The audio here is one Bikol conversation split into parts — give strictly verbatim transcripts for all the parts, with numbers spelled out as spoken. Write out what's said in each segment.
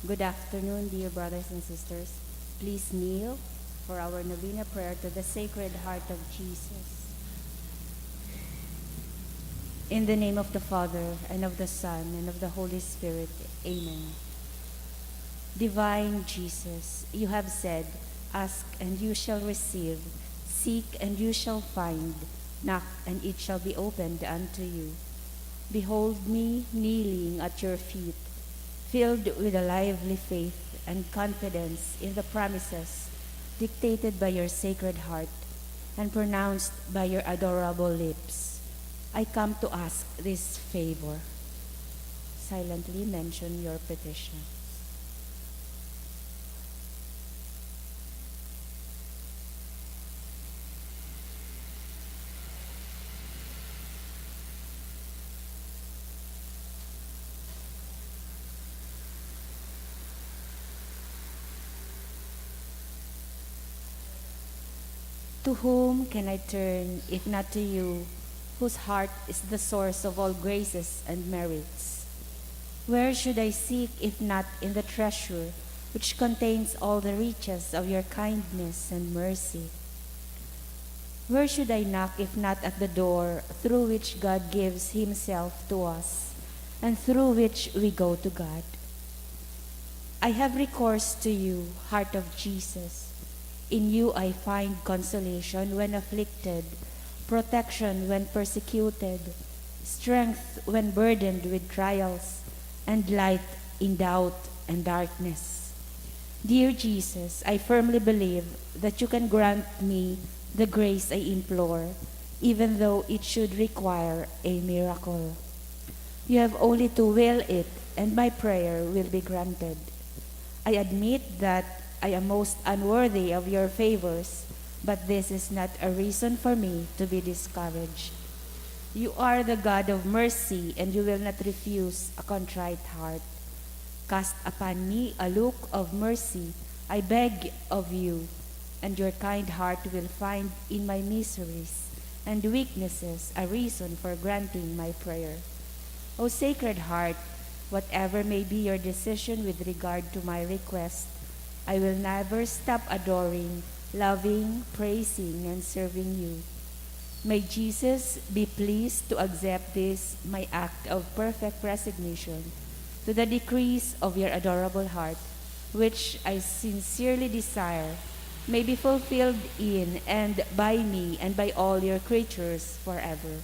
Good afternoon, dear brothers and sisters. Please kneel for our novena prayer to the Sacred Heart of Jesus. In the name of the Father, and of the Son, and of the Holy Spirit. Amen. Divine Jesus, you have said, "Ask and you shall receive, seek and you shall find, knock and it shall be opened unto you." Behold me kneeling at your feet, filled with a lively faith and confidence in the promises dictated by your Sacred Heart and pronounced by your adorable lips. I come to ask this favor. Silently mention your petitions. To whom can I turn if not to you, whose heart is the source of all graces and merits? Where should I seek if not in the treasure which contains all the riches of your kindness and mercy? Where should I knock if not at the door through which God gives Himself to us, and through which we go to God? I have recourse to you, Heart of Jesus. In you I find consolation when afflicted, protection when persecuted, strength when burdened with trials, and light in doubt and darkness. Dear Jesus, I firmly believe that you can grant me the grace I implore, even though it should require a miracle. You have only to will it, and my prayer will be granted. I admit that I am most unworthy of your favors, but this is not a reason for me to be discouraged. You are the God of mercy, and you will not refuse a contrite heart. Cast upon me a look of mercy, I beg of you, and your kind heart will find in my miseries and weaknesses a reason for granting my prayer. O Sacred Heart, whatever may be your decision with regard to my request, I will never stop adoring, loving, praising, and serving you. May Jesus be pleased to accept this my act of perfect resignation to the decrees of your adorable heart, which I sincerely desire may be fulfilled in and by me and by all your creatures forever.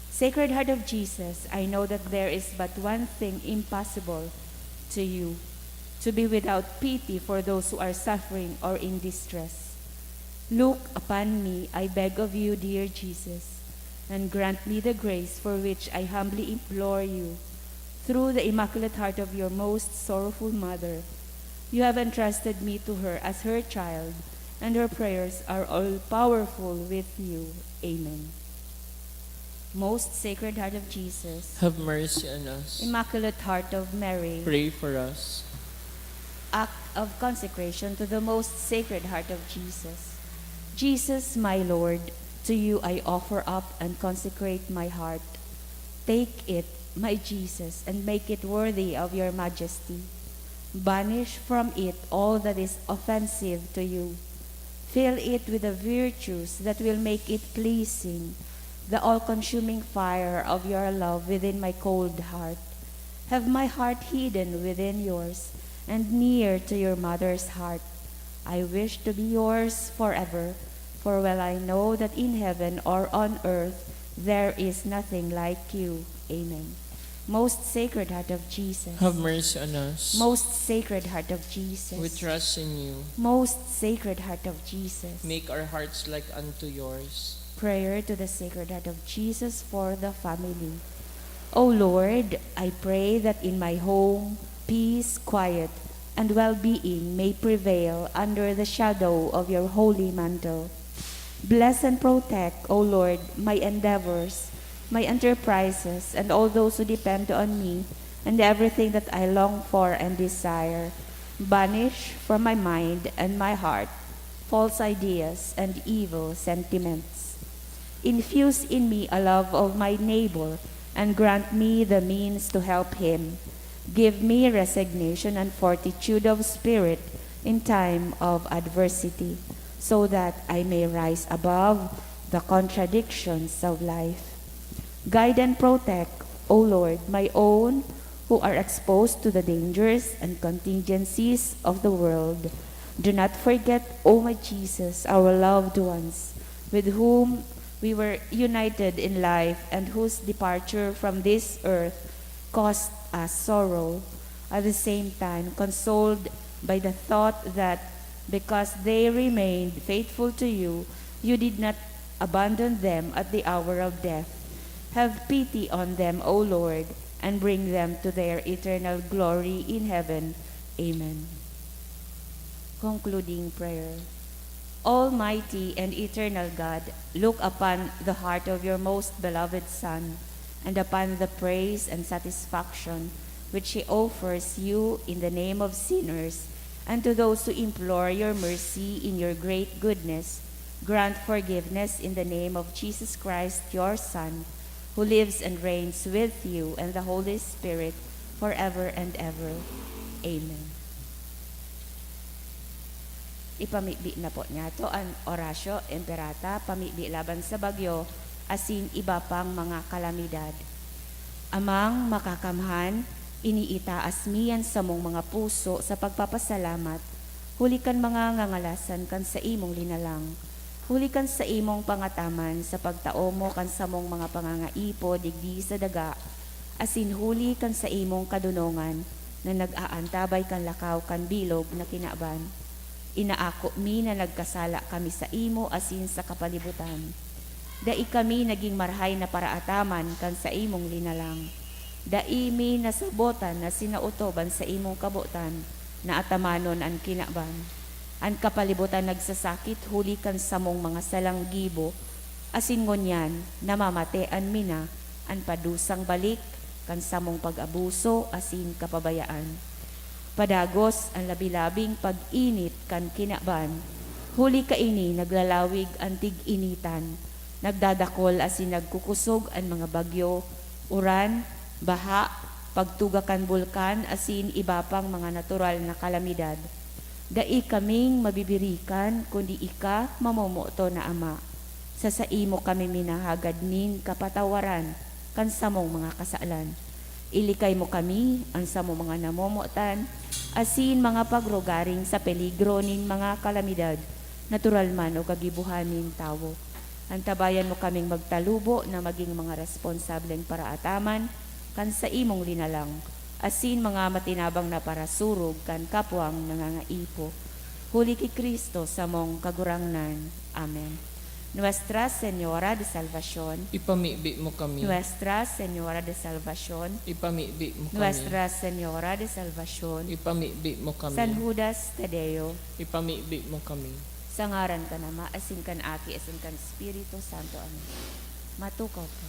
Sacred Heart of Jesus, I know that there is but one thing impossible to you, to be without pity for those who are suffering or in distress. Look upon me, I beg of you, dear Jesus, and grant me the grace for which I humbly implore you. Through the Immaculate Heart of your most sorrowful Mother, you have entrusted me to her as her child, and her prayers are all powerful with you. Amen. Most Sacred Heart of Jesus, have mercy on us. Immaculate Heart of Mary, pray for us. Act of consecration to the Most Sacred Heart of Jesus. Jesus, my Lord, to you I offer up and consecrate my heart. Take it, my Jesus, and make it worthy of your majesty. Banish from it all that is offensive to you. Fill it with the virtues that will make it pleasing, the all-consuming fire of your love within my cold heart. Have my heart hidden within yours, and near to your mother's heart. I wish to be yours forever, for well I know that in heaven or on earth there is nothing like you. Amen. Most Sacred Heart of Jesus, have mercy on us. Most Sacred Heart of Jesus, we trust in you. Most Sacred Heart of Jesus, make our hearts like unto yours. Prayer to the Sacred Heart of Jesus for the family. O Lord, I pray that in my home, peace, quiet, and well-being may prevail under the shadow of your holy mantle. Bless and protect, O Lord, my endeavors, my enterprises, and all those who depend on me, and everything that I long for and desire. Banish from my mind and my heart false ideas and evil sentiments. Infuse in me a love of my neighbor and grant me the means to help him. Give me resignation and fortitude of spirit in time of adversity, so that I may rise above the contradictions of life. Guide and protect, O Lord, my own who are exposed to the dangers and contingencies of the world. Do not forget, O my Jesus, our loved ones, with whom we were united in life and whose departure from this earth caused us sorrow. At the same time, consoled by the thought that because they remained faithful to you, you did not abandon them at the hour of death. Have pity on them, O Lord, and bring them to their eternal glory in heaven. Amen. Concluding prayer. Almighty and eternal God, look upon the heart of your most beloved Son, and upon the praise and satisfaction which he offers you in the name of sinners, and to those who implore your mercy in your great goodness, grant forgiveness in the name of Jesus Christ, your Son, who lives and reigns with you and the Holy Spirit, forever and ever. Amen. Ipamibi na po niyato an Oratio Imperata, pamibi laban sa bagyo, asin iba pang mga kalamidad. Amang Makakamhan, iniitaas mi an samong mga puso sa pagpapasalamat, huli kan mga ngangalasan kan saimong linalang, huli kan saimong pangataman sa pagtao mo kan samong mga pangangaipo digdi sa daga, asin huli kan saimong kadonongan na nag-aantabay kan lakaw kan bilog na kinaban. Inaako mi na nagkasala kami saimo asin sa kapalibutan. Dai kami nagin marahay na paraataman kan saimong linalang. Dai mi nasabotan na sinaotob an saimong kabotan na atamanon an kinaban. An kapalibutan nagsasakit huli kan samong mga salang gibo, asin ngunyan namamatean mi na an padusang balik kan samong pag-abuso asin kapabayaan. Padagos an labi-labing pag-init kan kinaban, huli kaini naglalawig an tig-initan, nagdadakol asin nagkukusog an mga bagyo, uran, baha, pagtuga kan bulkan asin iba pang mga natural na kalamidad. Dai kaming mabibirikan kundi ika, mamomoton na Ama. Sa saimo kami minahagad nin kapatawaran kan samong mga kasalan. Ilikay mo kami, an samong mga namomotan, asin mga pagrugaring sa peligro nin mga kalamidad, natural man o kagibohan nin tawo. Antabayan mo kaming magtalubo na magin mga responsableng paraataman kan saimong linalang, asin mga matinabang na parasurog kan kapwang nangangaipo. Huli ki Cristo samong Kagurangnan. Amen. Nuestra Señora de Salvacion. Ipamibi mo kami. Nuestra Señora de Salvacion. Ipamibi mo kami. Nuestra Señora de Salvacion. Ipamibi mo kami. San Judas Tadeo. Ipamibi mo kami. Sa ngaran kan Ama, asin kan Aki, asin kan Espiritu Santo. Amen. Matukaw po.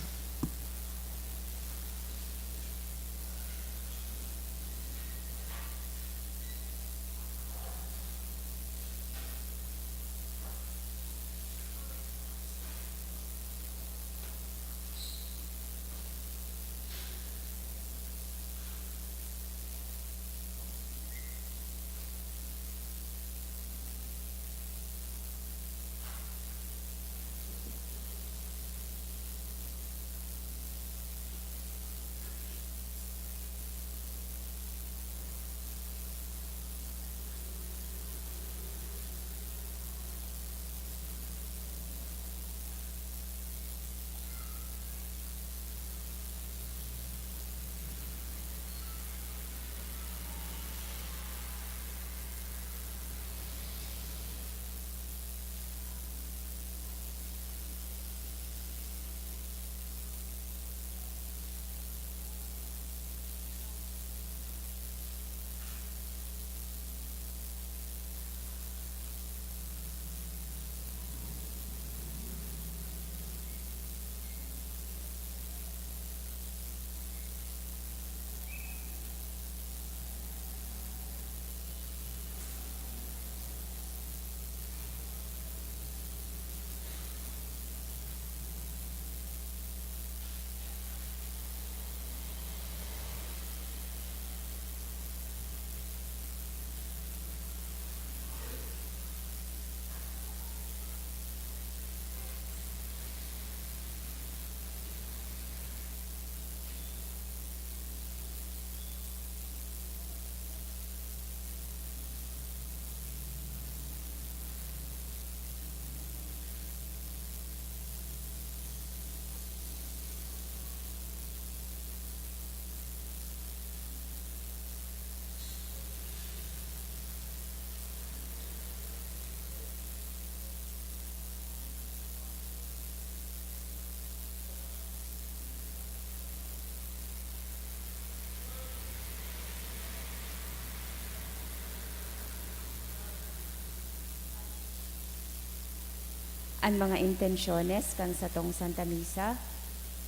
An mga intensyones kan satong Santa Misa.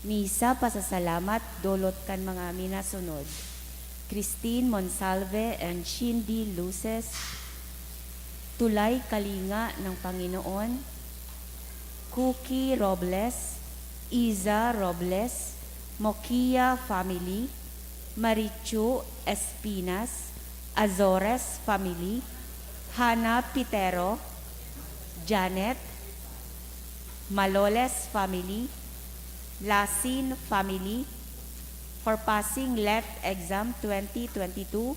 Misa pasasalamat dolot kan mga minasunod: Christine Monsalve and Shindy Luces, Tulay Kalinga ng Panginoon, Cookie Robles, Iza Robles, Mokia family, Marichu Espinas, Azores family, Hana Pitero, Janet, Maloles family, Lasin family, for passing let exam twenty twenty-two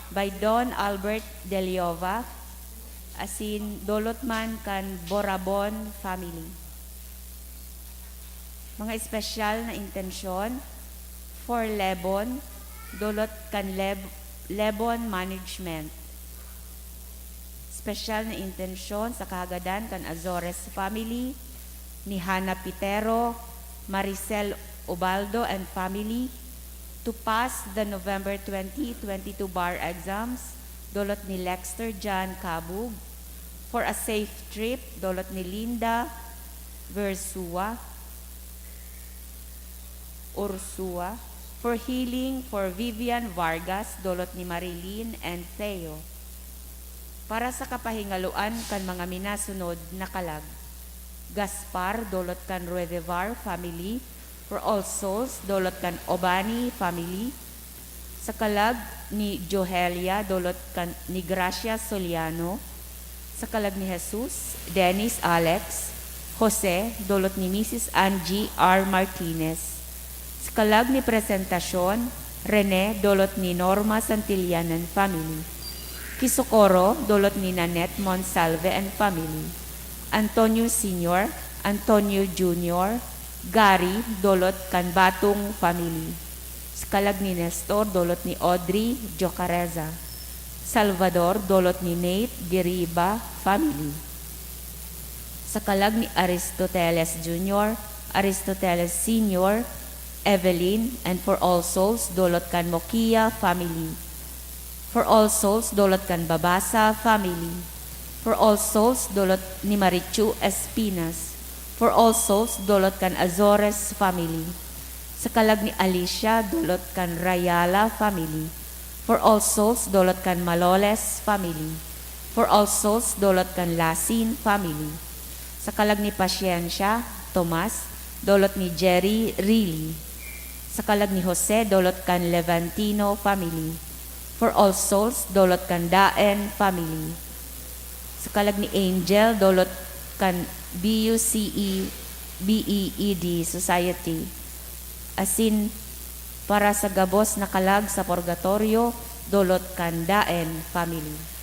by Don Albert Deliova, asin dolot man kan Borabon family. Mga espesyal na intensyon for Lebon, dolot kan Leb-, Lebon Management. Espesyal na intensyon sa kahagadan kan Azores family, ni Hana Pitero, Maricel Ubaldo and family, to pass the November twenty twenty-two bar exams, dolot ni Lexter John Cabug, for a safe trip, dolot ni Linda Versua, Ursua, for healing for Vivian Vargas, dolot ni Marilyn and Theo. Para sa kapahingaloan kan mga minasunod na kalag: Gaspar, dolot kan Ruedevar family, for All Souls, dolot kan Obani family, sa kalag ni Johelia, dolot kan ni Gracia Soliano, sa kalag ni Jesus, Dennis Alex, Jose, dolot ni Misis Angie R Martinez, sa kalag ni Presentacion, Rene, dolot ni Norma Santillan and family, ki Socorro, dolot ni Nanette Monsalve and family, Antonio Senior, Antonio Junior, Gary, dolot kan Batong family, sa kalag ni Nestor, dolot ni Audrey Jocareza, Salvador, dolot ni Nate Giriba family, sa kalag ni Aristoteles Junior, Aristoteles Senior, Evelyn, and for All Souls, dolot kan Mokia family, for All Souls, dolot kan Babasa family, for All Souls, dolot ni Marichu Espinas, for All Souls, dolot kan Azores family, sa kalag ni Alicia, dolot kan Rayala family, for All Souls, dolot kan Maloles family, for All Souls, dolot kan Lasin family, sa kalag ni Paciencia Tomas, dolot ni Jerry Rili, sa kalag ni Jose, dolot kan Levantino family, for All Souls, dolot kan Daen family, sa kalag ni Angel, dolot kan B U C E, B E E D Society, asin para sa gabos na kalag sa purgatoryo, dolot kan Daen family.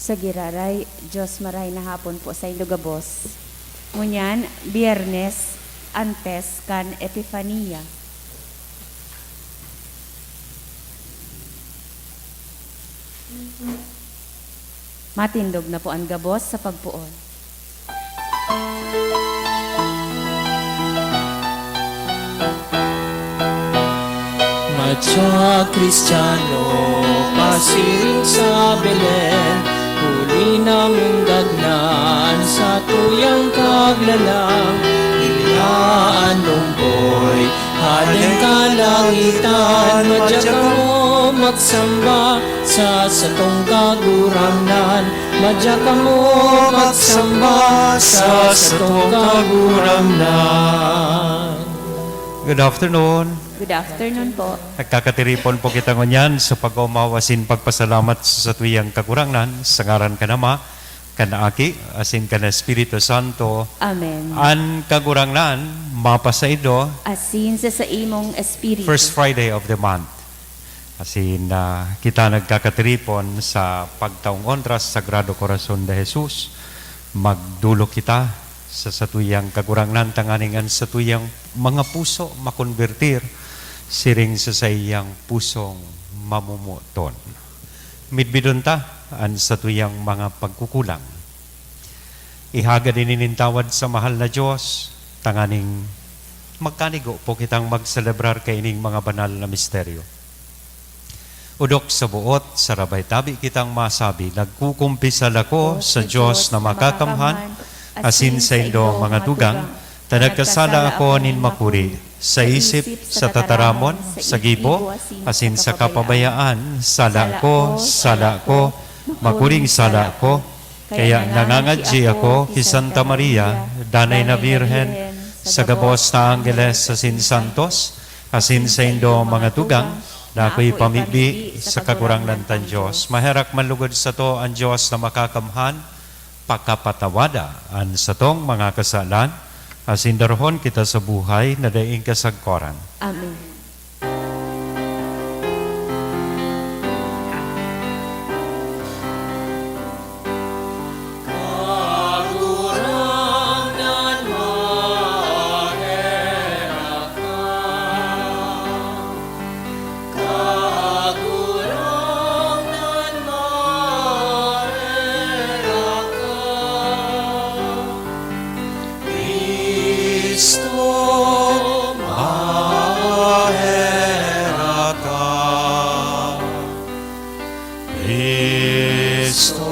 Sa giraray, Diyos, marahay na hapon po saindo gabos. Ngunyan, Biyernes, antes kan Epifania. Matindog na po an gabos sa pagpoon. Madya Kristiyano, pasiring sa Belen, huli na mundag na an satuyang Kaglalang. Ilinaan ompoy hale kan kalangitan, madya kamo magsamba sa satong Kagurangnan. Madya kamo magsamba sa satong Kagurangnan. Good afternoon. Good afternoon po. Nagkakatiripon po kita ngunyan sa pag-omaw asin pagpasalamat sa satuyang Kagurangnan, sa ngaran kan Ama, kan Aki, asin kan Espiritu Santo. Amen. An Kagurangnan mapasaindo. Asin sa saimong espiritu. First Friday of the month. Asin, ah, kita nagkakatiripon sa pagtaong onra sa Sagrado Corazon de Jesus. Magdolok kita sa satuyang Kagurangnan tanganing an satuyang mga puso makonbertir siring sa saiyang pusong mamomoton. Midbidon ta an satuyang mga pagkukulang. Ihagad ini nin tawad sa mahal na Diyos, tanganing magkanigo po kitang magselebrar kaining mga banal na misteryo. Odok sa boot, sarabay tabi kitang masabi, "Nagkukumpisal ako sa Diyos na makakamhan, asin saindo, mga tugang, ta nagkasala ako nin makuri, sa isip, sa tataramon, sa gibo, asin sa kapabayaan. Sala ko, sala ko, makuring sala ko." Kaya nangangadyi ako ki Santa Maria, Danay na Birhen, sa gabos na anggeles asin santos, asin saindo, mga tugang, na ako ipamibi sa Kagurangnan tan Diyos. Maherak man lugod sato an Diyos na makakamhan, pakapatawada an satong mga kasalan, asin darahon kita sa buhay na daing kasagkoran. Amen. Cristo, maherak ka. Cristo,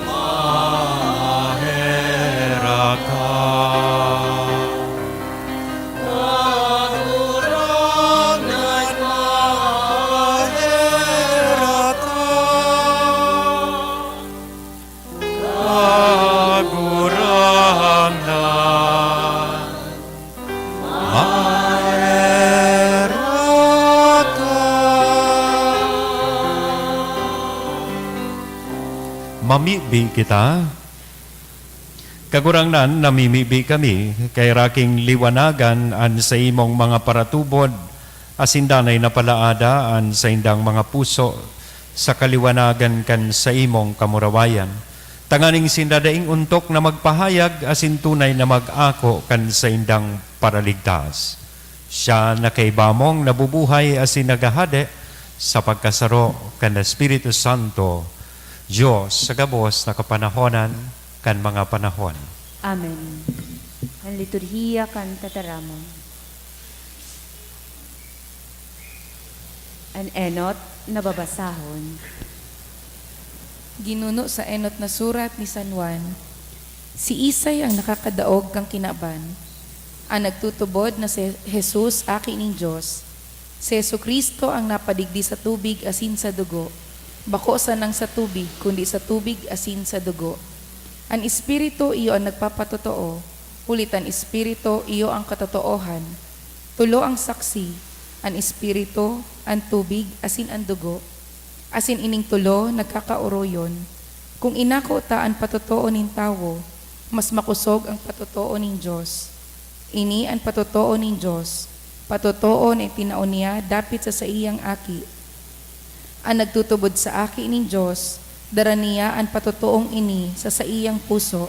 maherak ka. Kagurangnan, maherak ka. Mamibi kita. Kagurangnan, namimibi kami, kaheraki liwanagan an saimong mga paratubod, asin danay na palaada an saindang mga puso sa kaliwanagan kan saimong kamurawayan, tanganing sinda daing ontok na magpahayag asin tunay na mag-ako kan saindang Paraligtas. Siya na kaiba mong nabubuhay asin naghahade sa pagkasaro kan Espiritu Santo, Dios sa gabos na kapanahonan kan mga panahon. Amen. An liturhiya kan tataramon. An enot na babasahon. Ginuno sa enot na surat ni San Juan, siisay ang nakakadaog kan kinaban? An nagtutubod na si Jesus, Aki nin Dios. Si Jesu-Cristo ang napadigdi sa tubig asin sa dugo, bako sanang sa tubig, kundi sa tubig asin sa dugo. An Espiritu iyo an nagpapatotoo, huli ta an Espiritu iyo an katotoohan. Tolo ang saksi, an Espiritu, an tubig, asin an dugo. Asin ining tolo nagkakaoroyon. Kun inako ta an patotoo nin tawo, mas makosog an patotoo nin Dios. Ini an patotoo nin Dios, patotoo na itinao niya dapit sa saiyang Aki. An nagtutubod sa Aki nin Dios, Dara niya an patotoong ini sa saiyang puso.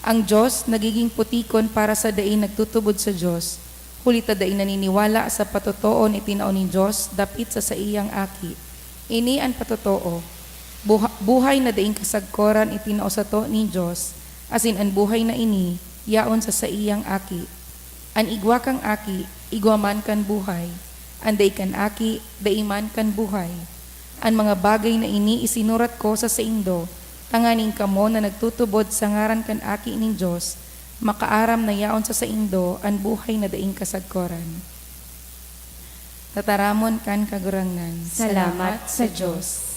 Ang Dios nagigin putikon para sa dai nagtutubod sa Dios, huli ta dai naniniwala sa patotoo na itinao nin Dios dapit sa saiyang Aki. Ini an patotoo. Buha-, buhay na daing kasagkoran itinao sato nin Dios, asin an buhay na ini yaon sa saiyang Aki. An igwa kan Aki, igwa man kan buhay. An dai kan Aki, dai man kan buhay. An mga bagay na ini isinurat ko sa saindo, tanganing kamo na nagtutubod sa ngaran kan Aki nin Dios, makaaram na yaon sa saindo an buhay na daing kasagkoran. Tataramon kan Kagurangnan. Salamat sa Dios.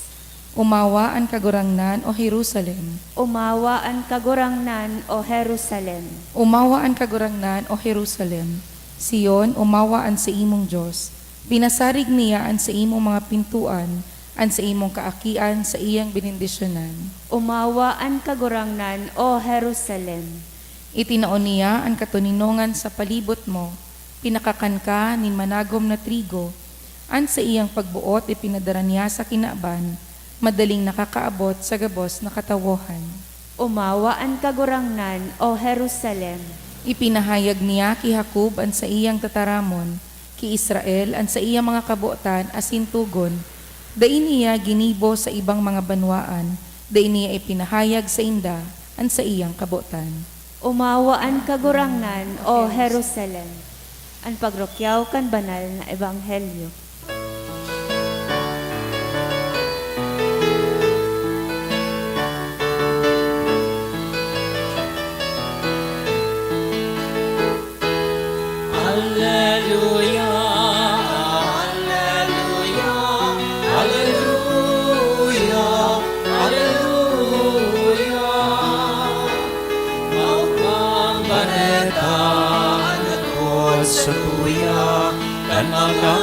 Umawa an Kagurangnan, O Jerusalem. Umawa an Kagurangnan, O Jerusalem. Umawa an Kagurangnan, O Jerusalem. Sion, umawa an saimong Dios. Pinasarig niya an saimong mga pintoan, an saimong kaakian sa iyang benendisyonan. Umawa an Kagurangnan, O Jerusalem. Itinao niya an katoninongan sa palibot mo. Pinakakan ka nin managom na trigo. An saiyang pagboot ipinadara niya sa kinaban, madaling nakakaabot sa gabos na katawohan. Umawa an Kagurangnan, O Jerusalem. Ipinahayag niya ki Jacob an saiyang tataramon, ki Israel an saiyang mga kabotan asin togon. Dai niya ginibo sa ibang mga banwaan, dai niya ipinahayag sainda an saiyang kabotan. Umawa an Kagurangnan, O Jerusalem. An pagrukyaw kan banal na ebanghelyo. Aleluya, aleluya, aleluya, aleluya. Maupang bareta an nagpoon sa tuya kan mga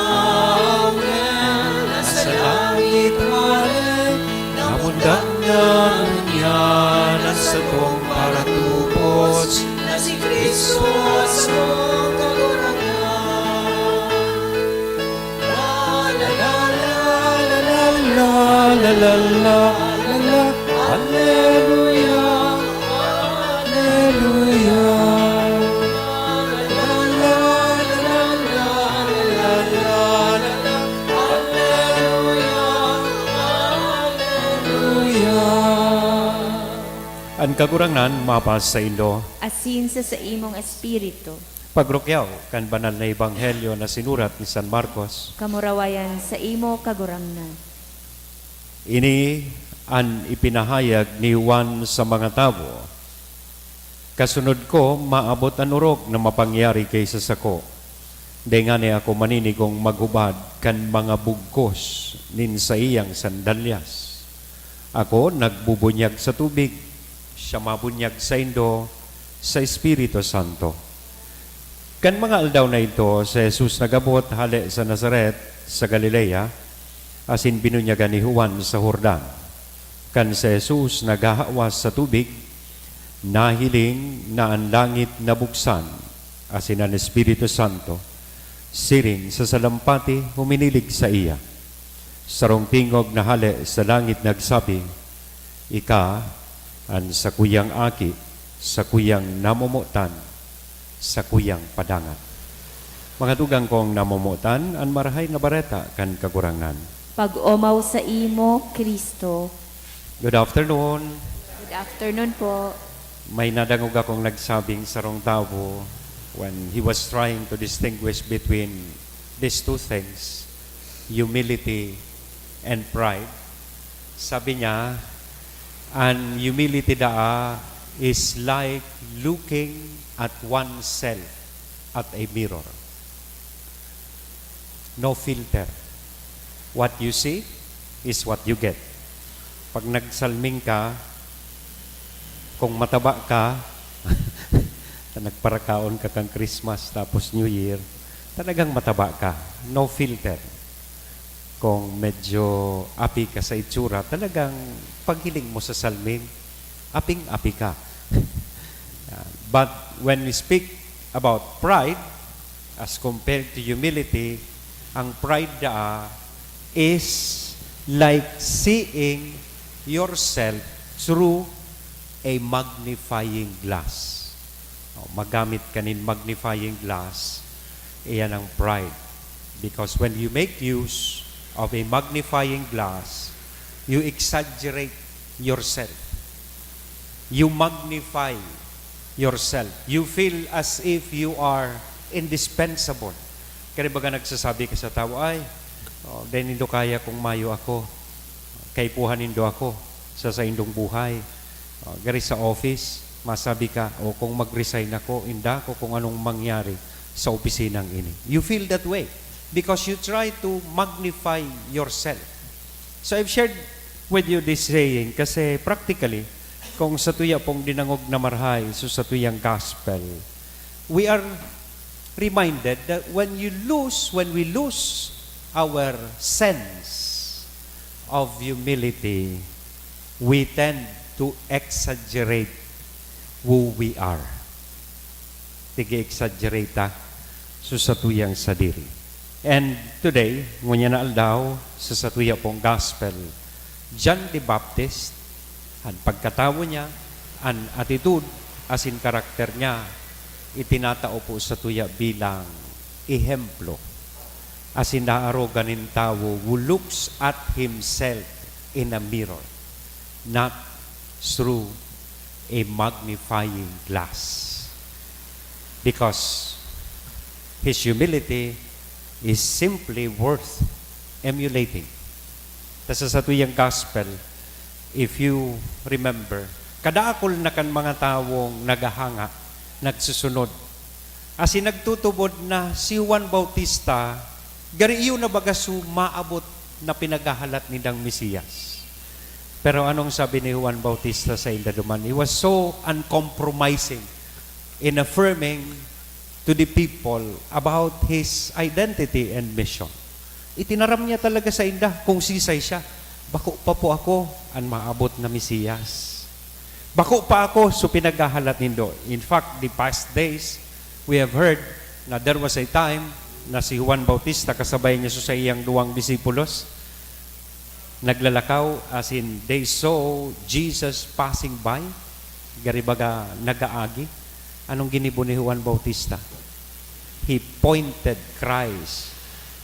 anghel na sa langit hale, namundag na ngunyan an satong paratubos na si Cristo, an satong Kagurangnan. La, la, la, la, la, la, la, la, la, la, la. Aleluya, aleluya. La, la, la, la, la, la, la, la, la. Aleluya, aleluya. An Kagurangnan mapasaindo. Asin sa saimong espiritu. Pagrukyaw kan banal na ebanghelyo na sinurat ni San Marcos. Kamurawayan saimo, Kagurangnan. Ini an ipinahayag ni Juan sa mga tawo, "Kasunod ko, maabot an orog na mapangyari ki sa sako. Dai ngani ako maninigong maghubad kan mga bugkos nin saiyang sandalyas. Ako nagbubunyag sa tubig, siya mabunyag saindo sa Espiritu Santo." Kan mga aldaw na idto, si Jesus nag-abot hale sa Nazaret, sa Galilea, asin binunyagan ni Juan sa Jordan. Kan si Jesus naghahawas sa tubig, nahiling na an langit nabuksan, asin an Espiritu Santo, siring sa salampati, huminilig saiya. Sarong tingog na hale sa langit nagsabi, "Ika an sakuyang Aki, sakuyang namomotan, sakuyang padangat." Mga tugang kong namomotan, an Marahay na Bareta kan Kagurangnan. Pag-omaw saimo, Cristo. Good afternoon. Good afternoon po. May nadangog akong nagsabing sarong tawo, when he was trying to distinguish between these two things, humility and pride, sabi niya, "An humility daa is like looking at oneself at a mirror. No filter. What you see is what you get." Pag nagsalming ka, kung mataba ka, nagparakaon ka kan Christmas tapos New Year, talagang mataba ka. No filter. Kung medyo api ka sa itsura, talagang paghiling mo sa salming, aping-api ka. Yan. But when we speak about pride, as compared to humility, ang pride daa is like seeing yourself through a magnifying glass. O, magamit ka nin magnifying glass, iyan ang pride. Because when you make use of a magnifying glass, you exaggerate yourself. You magnify yourself. You feel as if you are indispensable. Kaya baga nagsasabi ka sa tao, "Ay, oh, dai nindo kaya kung mayo ako. Kaipuhan nindo ako sa saindong buhay." Oh, gari sa office, masabi ka, "O, kung mag-resign ako, inda ko kung anong mangyari sa opisinang ini." You feel that way because you try to magnify yourself. So I've shared with you this saying kasi practically, kung sa tuya pong dinangog na marahay, so sa tuyang gospel, we are reminded that when you lose, when we lose our sense of humility, we tend to exaggerate who we are. Tig-exaggerate ta so sa tuyang sadiri. And today, ngunyan na aldaw, sa satuya pong gospel, John the Baptist, an pagkatawo niya, an attitude, asin karakter niya, itinatao po sa tuya bilang ehemplo. Asin naarogan nin tawo who looks at himself in a mirror, not through a magnifying glass. Because his humility is simply worth emulating. Ta sa satuyang gospel, if you remember, kadakul na kan mga tawong naghahanga, nagsusunod. Asin nagtutubod na si Juan Bautista, gari iyo na baga su maabot na pinaghahalat nindang Mesiyas. Pero anong sabi ni Juan Bautista sainda duman? He was so uncompromising in affirming to the people about his identity and mission. Itinaram niya talaga sainda kung sisay siya. "Bako pa po ako an maabot na Mesiyas. Bako pa ako so pinaghahalat nindo." In fact, the past days, we have heard na there was a time na si Juan Bautista kasabay niya sa saiyang duwang disipulos, naglalakaw, asin they saw Jesus passing by, gari baga nagaagi. Anong ginibo ni Juan Bautista? He pointed Christ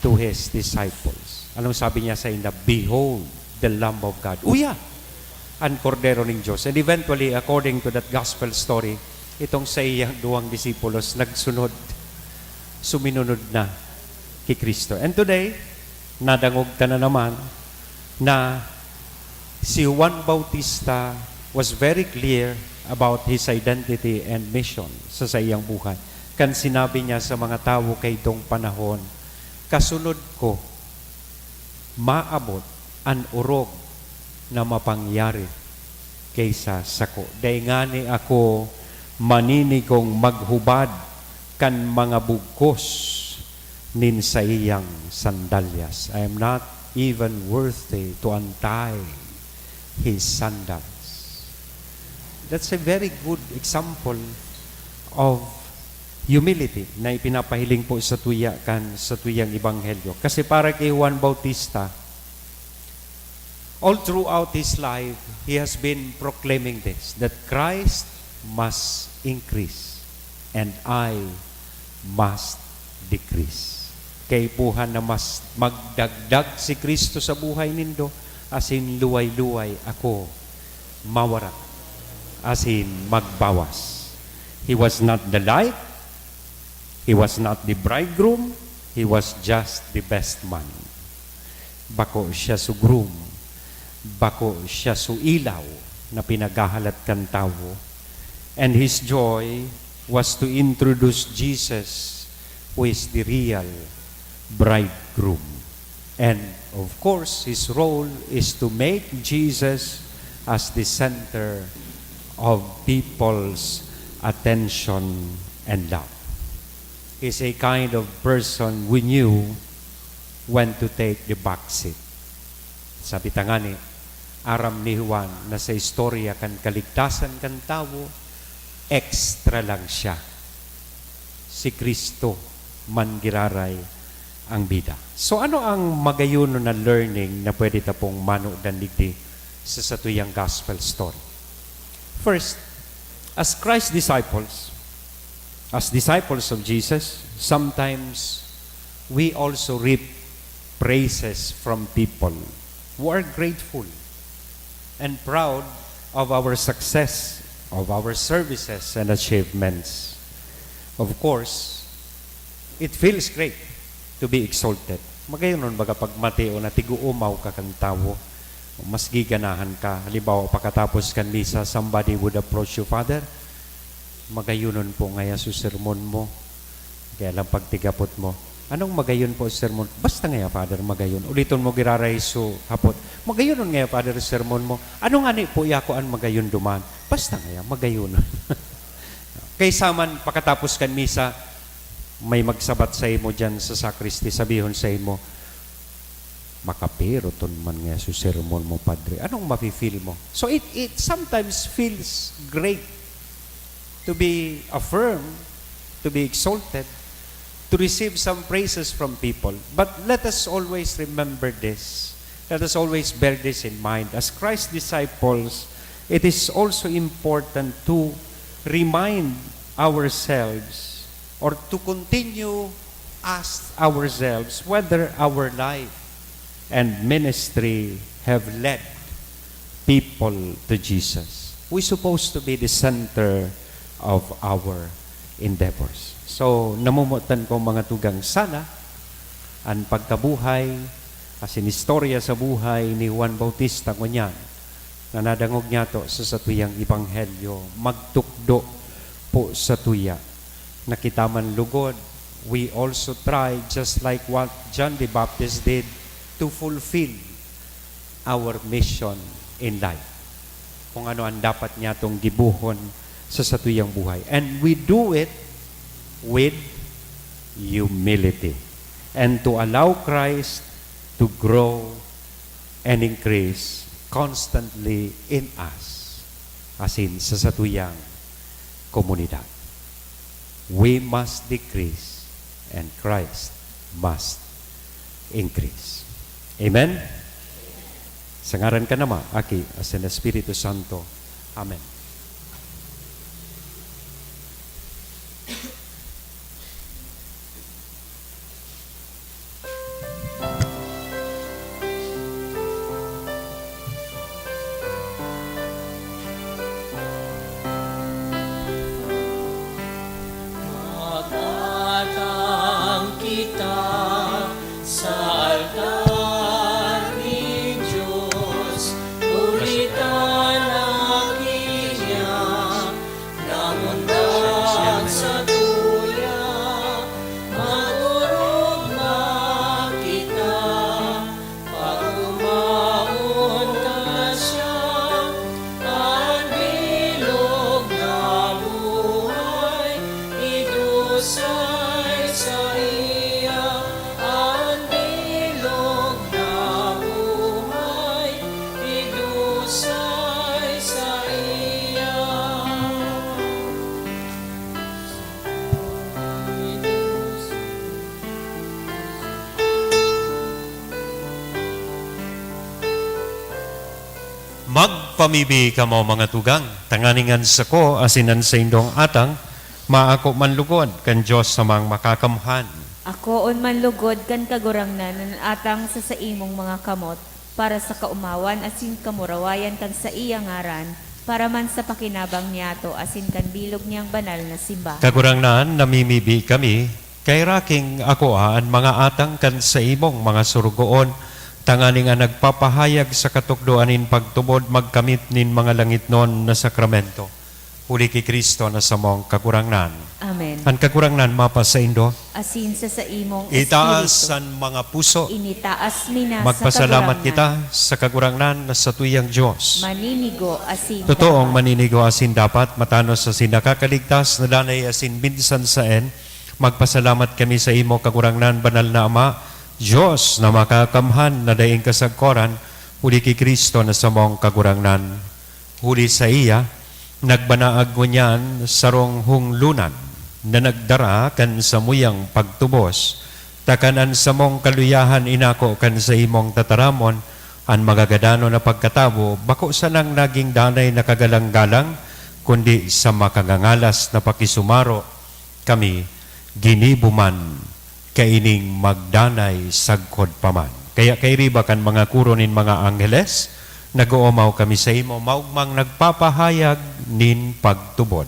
to his disciples. Anong sabi niya sainda? "Behold, the Lamb of God." Uya! An Kordero nin Dios. And eventually, according to that gospel story, itong saiyang duwang disipulos nagsunod, suminunod na ki Cristo. And today, nadangog ta na naman na si Juan Bautista was very clear about his identity and mission sa saiyang buhay. Kan sinabi niya sa mga tawo kaidtong panahon, "Kasunod ko, maabot an orog na mapangyari kaisa sako. Dai ngani ako maninigong maghubad kan mga bugkos nin saiyang sandalyas. I am not even worthy to untie his sandals." That's a very good example of humility na ipinapahiling po sa tuya kan sa tuyang ebanghelyo. Kasi para kay Juan Bautista, all throughout his life, he has been proclaiming this, that Christ must increase and I must decrease. Kaipuhan na mas magdagdag si Cristo sa buhay nindo, asin luway-luway ako mawara, asin magbawas. He was not the light, he was not the bridegroom, he was just the best man. Bako siya su groom, bako siya su ilaw na pinaghahalat kan tawo. And his joy was to introduce Jesus, who is the real bridegroom. And of course, his role is to make Jesus as the center of people's attention and love. He's a kind of person who knew when to take the back seat. Sabi ta ngani, aram ni Juan na sa istorya kan kaligtasan kan tawo, extra lang siya. Si Cristo man giraray ang bida. So, ano ang magayon na learning na pwede ta pong manudan digdi sa satuyang gospel story. First, as Christ's disciples, as disciples of Jesus, sometimes we also reap praises from people who are grateful and proud of our success, of our services and achievements. Of course, it feels great to be exalted. Magayon nun baga pag mateo na tiguumaw ka kan tawo. Mas giganahan ka. Halimbawa, pakatapos kan misa, somebody would approach you, "Father, magayonon po ngaya su sermon mo." Kaya lang pagtigapot mo, "Anong magayon po sermon?" "Basta ngaya, Father, magayon." Uliton mo giraray su hapot, "Magayonon ngaya, Father, sermon mo." "Ano ngani po ya ko an magayon duman?" "Basta ngaya, magayonon." Kaysa man pakatapos kan misa, may magsabat sa imo diyan sa sacristy, sabihon sa imo, "Makapiriton man ngaya su sermon mo, Padre." Anong mafe-feel mo? So it, it sometimes feels great to be affirmed, to be exalted, to receive some praises from people. But let us always remember this. Let us always bear this in mind. As Christ's disciples, it is also important to remind ourselves or to continue ask ourselves whether our life and ministry have led people to Jesus. We supposed to be the center of our endeavors. So, namomotan ko, mga tugang, sana an pagkabuhay asin istorya sa buhay ni Juan Bautista ngunyan na nadangog niyato sa satuyang ebanghelyo magtukdo po satuya. Na kita man lugod, we also try, just like what John the Baptist did, to fulfill our mission in life. Kung ano ang dapat niyatong gibohon sa satuyang buhay. And we do it with humility. And to allow Christ to grow and increase constantly in us, asin sa satuyang komunidad. We must decrease and Christ must increase. Amen? Sa ngaran kan Ama, Aki, asin Espiritu Santo. Amen. Magtatang kita sa altar nin Diyos, puritan na kanya, nangundag sa tuya, magurugma kita, pagkumaon ka siya, an bilog na buhay, idusay saiya, an bilog na buhay, idusay saiya. Magpamibi kamo, mga tugang, tanganing an sako asin an saindong atang maako man lugod kan Dios Amang Makakamhan. Akoon man lugod kan Kagurangnan an atang sa saimong mga kamot, para sa kaomawan asin kamurawayan kan saiya ngaran, para man sa pakinabang niyato asin kan bilog niyang banal na simbahan. Kagurangnan, namimibi kami, kaheraki akoa an mga atang kan saimong mga sorogoon, tanganing an nagpapahayag sa katukdoan nin pagtubod magkamit nin mga langitnon na sakramento. Huli ki Cristo na samong Kagurangnan. Amen. An Kagurangnan mapasaindo. Asin sa saimong Itaas espiritu. An mga puso. Initaas mi na sa Magpasalamat Kagurangnan. Kita sa Kagurangnan na satuyang Dios. Maninigo asin Totoong dapat. Maninigo asin dapat, matanos asin nakakaligtas na danay asin minsan saen. Magpasalamat kami sa imo, Kagurangnan, banal na Ama, Dios na makakamhan na daing kasagkoran, huli ki Cristo na samong Kagurangnan. Huli saiya, nagbanaag ngunyan sarong hunglonan na nagdara kan samuyang pagtubos, ta kan an samong kaluyahan inako kan saimong tataramon, An magagadanon na pagkatawo bako sanang nagin danay na kagalang-galang, kundi sa makangangalas na pakisumaro kami ginibo man kaining magdanay sagkod pa man. Kaya kairiba kan mga koro nin mga angheles, nag-oomaw kami saimo, maogmang nagpapahayag nin pagtubod.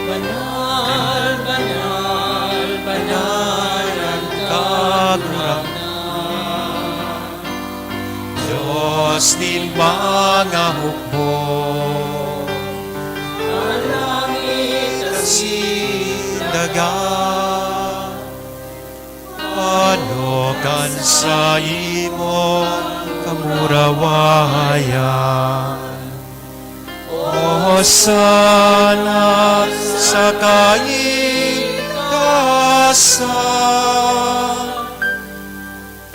Banal, banal, banal an Kagurangnan, Dios nin mga hukbo. An langit asin daga, ano kan saimo kamurawayan. Hosana sa kaitaasan.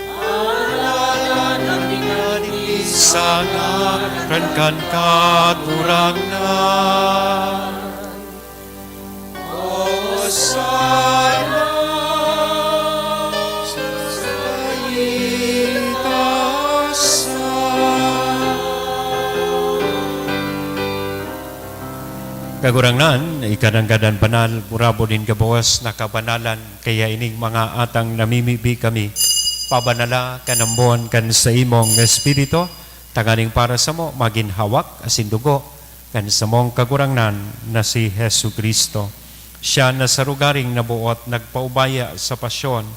Alangan an binanti sa ngaran kan Kagurangnan. Hosana sa kaitaasan. Kagurangnan, ika nanggad an banal, burabod nin gabos na kabanalan, kaya ining mga atang namimibi kami, pabanala kan ambon kan saimong Espiritu, tanganing para samo magin hawak asin dugo kan samong Kagurangnan na si Jesu-Cristo. Siya na sa rogaring naboot nagpaubaya sa pasyon,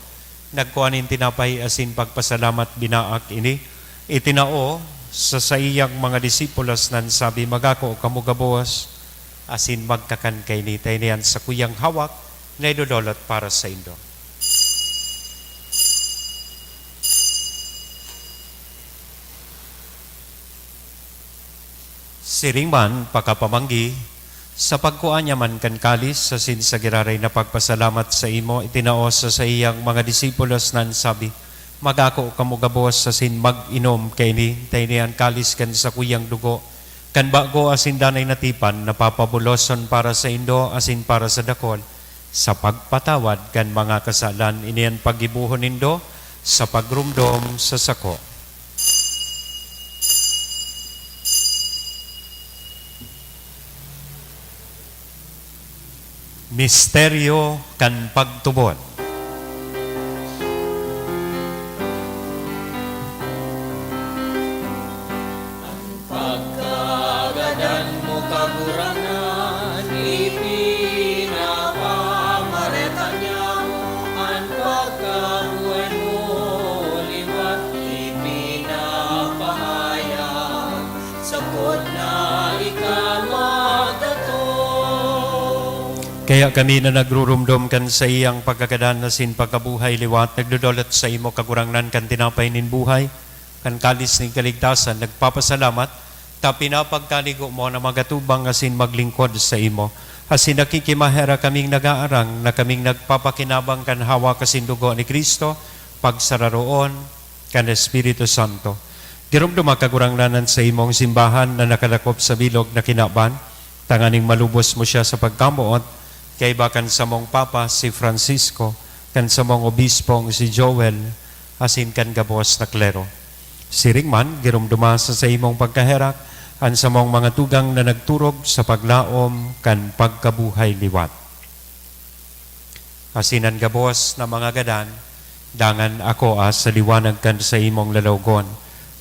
nagkua nin tinapay asin pagpasalamat, binaak ini, itinao sa saiyang mga disipulos, nan sabi, "Magako kamo gabos asin magkakan kaini, ta ini an sakuyang hawak na idodolot para saindo." Siring man, pakapamanggi, sa pagkua niya man kan kalis, asin sa giraray na pagpasalamat saimo, itinao sa saiyang mga disipulos, nan sabi, "Magako kamo gabos asin mag-inom kaini, ta ini an kalis kan sakuyang dugo, kan bago asin danay na tipan, na papabuloson para saindo asin para sa dakul, sa pagpatawad kan mga kasalan. Ini an paggibohon nindo sa pagromdom sa sako." Misteryo kan pagtubod. Pagkagadan mo, Kagurangnan, ipinapamareta niamo, an pagkabuhay mo liwat ipinapahayag, sagkod na ika magdatong. Kaya kami na nagruromdom kan saiyang pagkagadan asin pagkabuhay liwat, nagdodolot saimo, Kagurangnan, kan tinapay nin buhay, kan kalis nin kaligtasan, nagpapasalamat ta pinapagkanigo mo na magatubang asin maglingkod saimo. Asin nakikimaherak kaming nag-aarang na kaming nagpapakinabang kan hawak asin dugo ni Cristo, pagsararoon kan Espiritu Santo. Giromdoma, Kagurangnan, an saimong simbahan na nakalakop sa bilog na kinaban, tanganing malubos mo siya sa pagkamoot, kaiba kan samong Papa, si Francisco, kan samong Obispong si Joel, asin kan gabos na klero. Siring man, giromdoma sa saimong pagkaherak an samong mga tugang na nagturog sa paglaom kan pagkabuhay liwat. Asin an gabos na mga gadan, dangan akoa sa liwanag kan saimong lalawgon.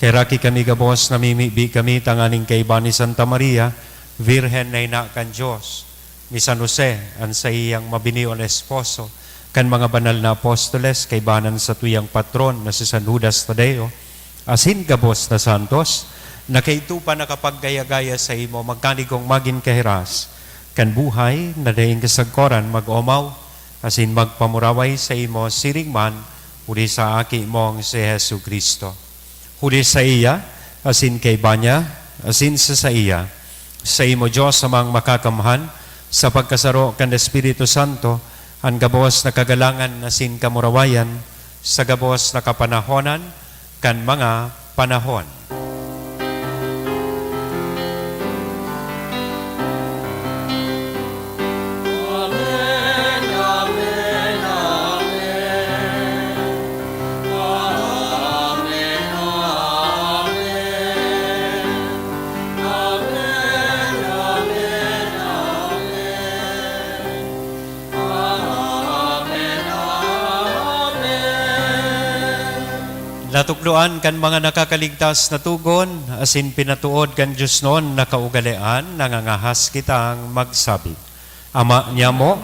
Kaheraki kami gabos, namimibi kami tanganing kaiba ni Santa Maria, Virgen na ina kan Dios, ni San Jose, an saiyang mabinion esposo, kan mga banal na apostoles, kaiba nan satuyang patron na si San Judas Tadeo, asin gabos na santos, na kaidto pa nakapaggaya-gaya saimo, magkanigong magin kahiras kan buhay na daing kasagkoran, mag-omaw asin magpamuraway saimo siring man huli sa Aki mong si Jesu-Cristo. Huli saiya, asin kaiba niya, asin sa saiya, saimo, Dios Amang Makakamhan, sa pagkasaro kan Espiritu Santo, an gabos na kagalangan asin kamurawayan sa gabos na kapanahonan kan mga panahon. Amen, amen, Natukdoan kan mga nakakaligtas na togon, asin pinatuod kan diosnon na kaugalean, nangangahas kitang magsabi, Ama niamo,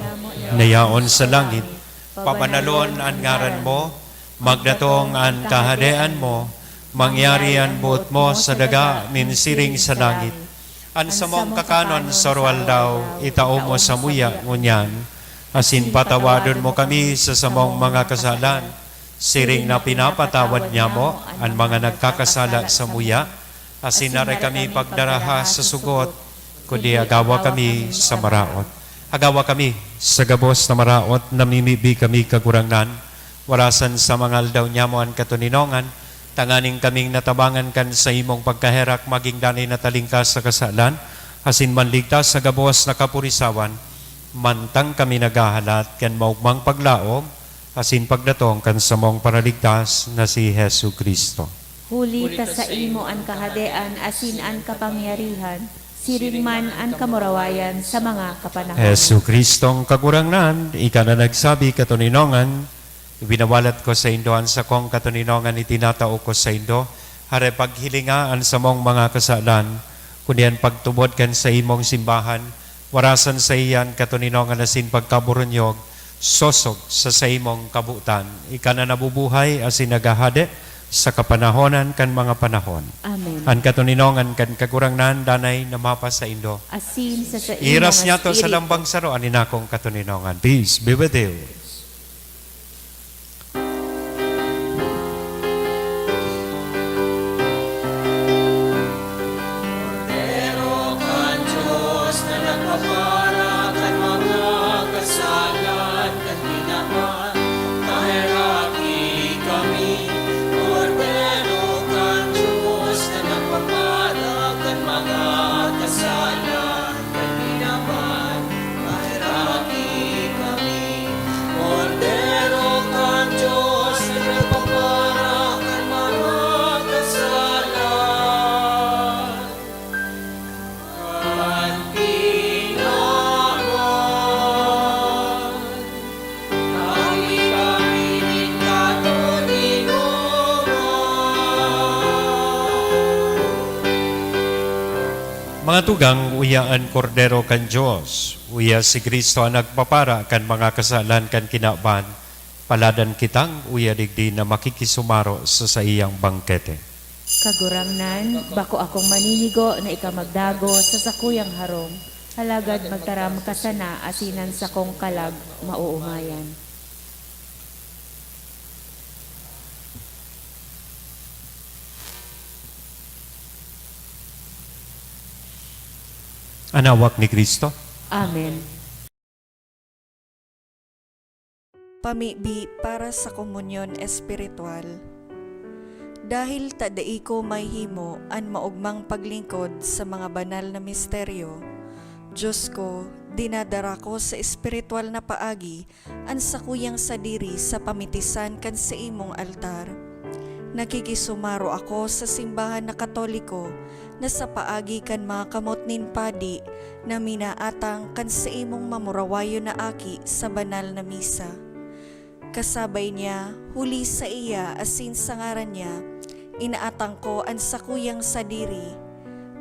na yaon sa langit, pabanalon an ngaran mo, magdatong an kahadean mo, mangyari an boot mo sa daga nin siring sa langit. An samong kakanon sa aroaldaw, itao mo samuya ngunyan, asin patawadon mo kami sa samong mga kasalan, siring na pinapatawad niamo an mga nagkakasala samuya, asin dai kami pagdaraha sa sugot, kundi agawa kami sa maraot. Agawa kami sa gabos na maraot, namimibi kami, Kagurangnan, warasan sa mga aldaw niamo an katoninongan, tanganing kaming natabangan kan saimong pagkaherak, magin danay na talingkas sa kasalan, asin manligtas sa gabos na kapurisawan, mantang kami naghahalat kan maogmang paglaom asin pagdatong kan samong Paraligtas na si Jesu-Cristo. Huli ta saimo an kahadean asin an kapangyarihan, siring man an kamurawayan sa mga kapanahon. Jesu-Cristong Kagurangnan, ika na nagsabi, "Katoninongan, ibinawalat ko saindo an sakong katoninongan, itinatao ko saindo." Hare, paghilinga an samong mga kasalan, kundi an pagtubod kan saimong simbahan, warasan saiya an katoninongan asin pagkaburunyog, sosog sa saimong kabotan. Ika na nabubuhay asin naghahade sa kapanahonan kan mga panahon. Amen. An katoninongan kan Kagurangnan danay na mapasaindo. Asin sa saimo Iras nga niyato sa espiritu. Lambang saro an inakong katoninongan. Peace be with you. Kordero kan Dios na nagpapara kan mga kasalan kan kinaban, paheraki kami. Kordero kan Dios na nagpapara kan mga kasalan kan kinaban, paheraki kami. Kordero kan Dios na nagpapara kan mga kasalan kan kinaban, kami kami nin katoninongan. Mga tugang, uya an Kordero kan Dios, uya si Cristo an nagpapara kan mga kasalan kan kinaban. Paladan kitang uya digdi na makikisumaro sa saiyang bangkete. Kagurangnan, bako akong maninigo na ika magdagos sa sakuyang harong, alagad magtaram ka sana asin an sakong kalag maoomayan. An hawak ni Cristo. Amen. Pamibi para sa komunyon espiritual. Dahil ta dai ko mahihimo an maogmang paglingkod sa mga banal na misteryo, Dios ko, dinadara ko sa espiritual na paagi an sakuyang sadiri sa pamitisan kan saimong altar. Nakikisumaro ako sa simbahan na Katoliko na sa paagi kan mga kamot nin padi na minaatang kan saimong mamurawayon na aki sa banal na misa. Kasabay niya, huli saiya asin sa ngaran niya, inaatang ko an sakuyang sadiri.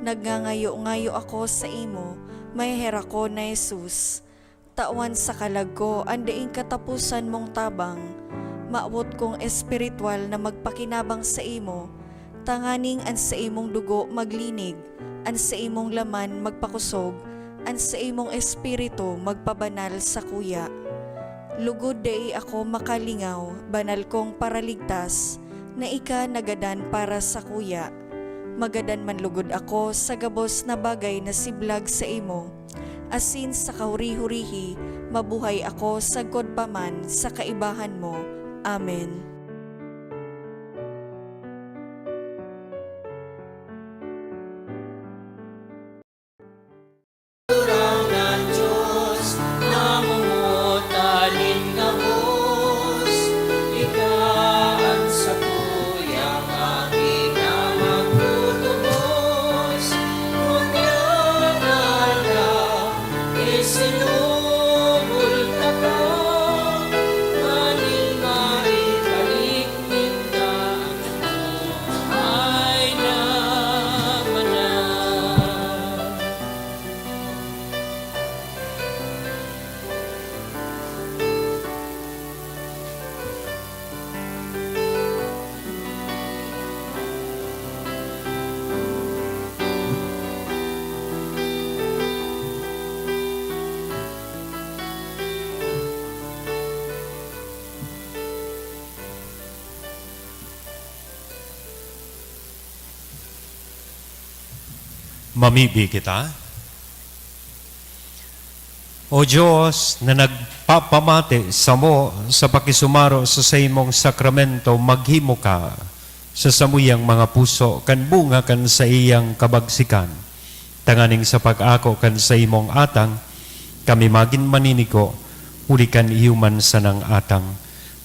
Nagngangayo-ngayo ako saimo, maheherak ko na Jesus. Tawan sa kalag ko an daing kataposan mong tabang. Mawot kong espiritual na magpakinabang saimo, tanganing an saimong dugo maglinig, an saimong laman magpakosog, an saimong espiritu magpabanal sakuya. Lugod dai ako makalingaw, banal kong Paraligtas, na ika nagadan para sakuya. Magadan man lugod ako sa gabos na bagay na siblag saimo, asin sa kahuri-hurihi mabuhay ako sagkod pa man sa kaibahan mo. Amen. Kagurangnan Dios, namomotan nin gabos, ika an satuyang aki na magtutubos. Ngunyan aldaw, isinubol taka, nganing maipal Mamibi kita. O Diyos, na nagpapamati samo sa pakisumaro sa saimong sakramento, maghimo ka sa samuyang mga puso kan bunga kan saiyang kabagsikan, tanganing sa pag-ako kan saimong atang, kami magin maniniko huli kan iyo man sanang atang,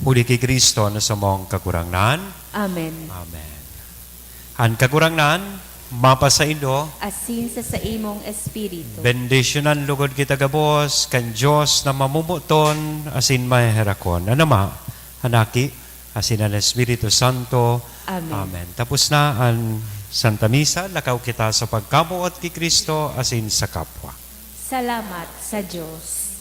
huli ki Cristo na samong Kagurangnan. Amen. Amen. An Kagurangnan mapasaindo. Asin sa saimong espiritu. Bendisyonan lugod kita gabos kan Dios na mamomoton asin maheherakon, an Ama, an Aki, asin an Espiritu Santo. Amen. Amen. Tapos na an Santa Misa, lakaw kita sa pagkamoot ki Cristo asin sa kapwa. Salamat sa Dios.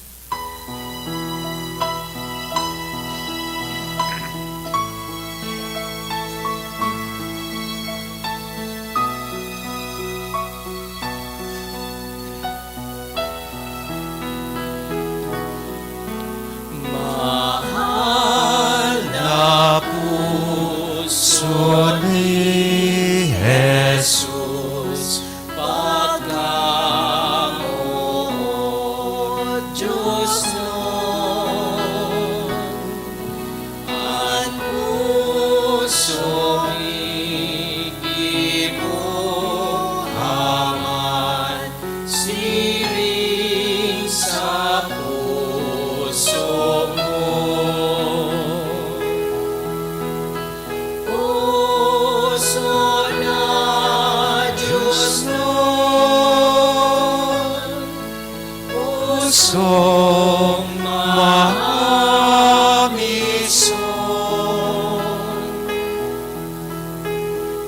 Mahal na puso ni Jesus, pagkamoot Dios nun, an pusong gigibo man siring sa puso mo. Puso na Dios nun, pusong mamison.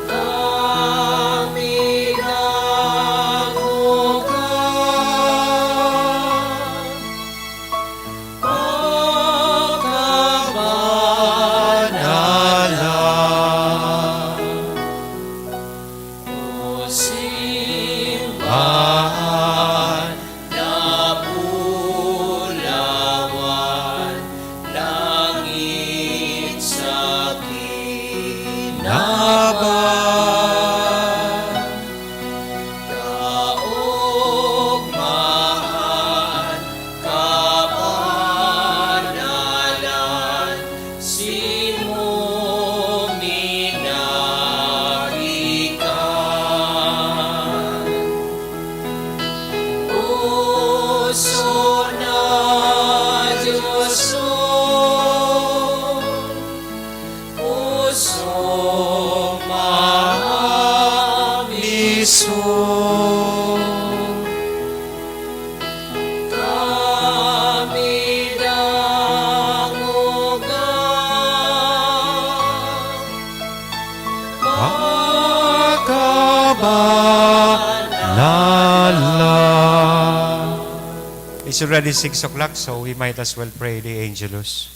Kami namuka, pagkabanalan. O simbahan na bulawan, langit sa kinaban, kaogmahan, kabanalan, simo minagikan. Puso na Dios nun, pusong mamison. Kami dangoga, pagkabanalan. It's already six o'clock, so we might as well pray the Angelus.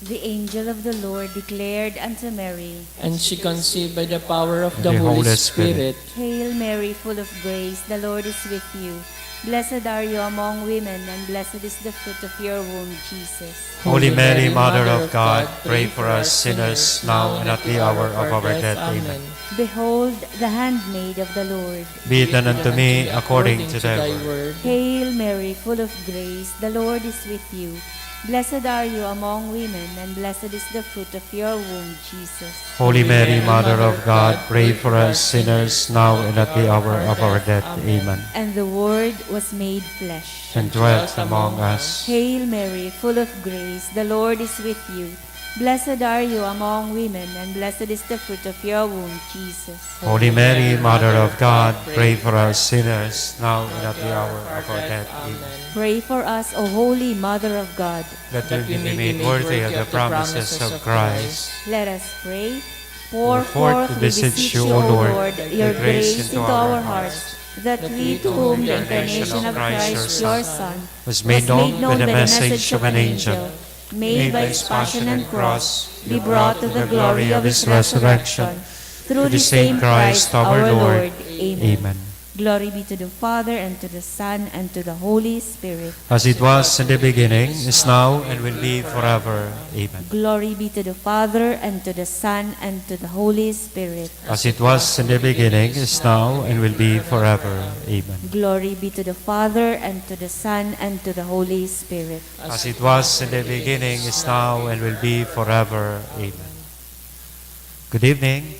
The angel of the Lord declared unto Mary, And she conceived by the power of the The Holy Holy Spirit. Spirit. Hail Mary, full of grace, the Lord is with you. Blessed are you among women, and blessed is the fruit of your womb, Jesus. Holy Mary, Mother of God, pray for us sinners, now and at the hour of our death. Amen. Behold, the handmaid of the Lord. Be it done unto me according to thy word. Hail Mary, full of grace, the Lord is with you. Blessed are you among women, and blessed is the fruit of your womb, Jesus. Holy Mary, Mother of God, pray for us sinners, now and at the hour of our death. Amen. And the Word was made flesh. And dwelt among us. Hail Mary, full of grace, the Lord is with you. Blessed are you among women, and blessed is the fruit of your womb, Jesus. Holy Mary, Mother of God, pray for us sinners, now and at the hour of our death. Amen. Pray for us, O Holy Mother of God. That we may be made worthy of the promises of Christ. Let us pray. Pour forth, we beseech you, O Lord, your grace into our hearts, that we, to whom the incarnation of Christ, your Son, was made known by the message of an angel, made by his passion and cross, be brought to the glory of his resurrection. Through the same Christ our Lord. Amen. Glory be to the Father, and to the Son, and to the Holy Spirit. As it was in the beginning, is now, and will be forever. Amen. Glory be to the Father, and to the Son, and to the Holy Spirit. As it was in the beginning, is now, and will be forever. Amen. Glory be to the Father, and to the Son, and to the Holy Spirit. As it was in the beginning, is now, and will be forever. Amen. Good evening.